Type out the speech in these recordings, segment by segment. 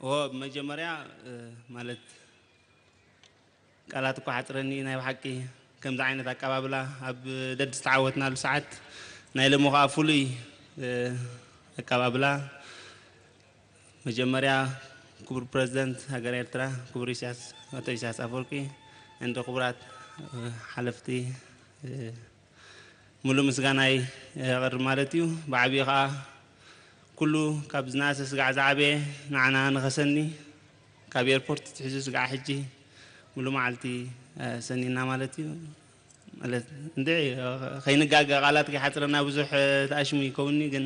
ኦ ብመጀመርያ ማለት ቃላት እኳ ሓፅረኒ። ናይ ብሓቂ ከምዚ ዓይነት ኣቀባብላ ኣብ ደድ ዝተዓወትናሉ ሰዓት ናይ ሎሚ ከዓ ፍሉይ ኣቀባብላ። መጀመርያ ክቡር ፕረዚደንት ሃገር ኤርትራ ክቡር ኢሳያስ፣ ኣቶ ኢሳያስ ኣፈወርቂ፣ እንደ ክቡራት ሓለፍቲ፣ ሙሉእ ምስጋናይ የቕርብ ማለት እዩ። ብዓብዩ ከዓ ኩሉ ካብ ዝነኣሰ ስጋዕ ዝዓበየ ንዓና ንኸሰኒ፣ ካብ ኤርፖርት ትሕዙ ስጋዕ ሕጂ ሙሉእ መዓልቲ ሰኒና ማለት እዩ። ማለት እንድዒ ከይንጋገ ቃላት ከይሓፅረና ብዙሕ ተኣሽሙ ይከውኒ፣ ግን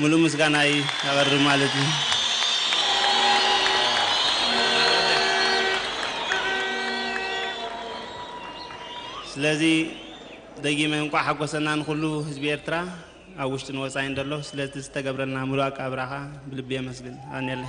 ሙሉእ ምስጋናይ የቕርብ ማለት እዩ። ስለዚ ደጊመ እንቋዕ ሓጎሰና ንኹሉ ህዝቢ ኤርትራ ኣብ ውሽጥን ወፃኢን ዘሎ ስለቲ ዝተገብረልና ሙሉእ ኣቀባብላኻ ብልቢ የመስግን። ኣኔለ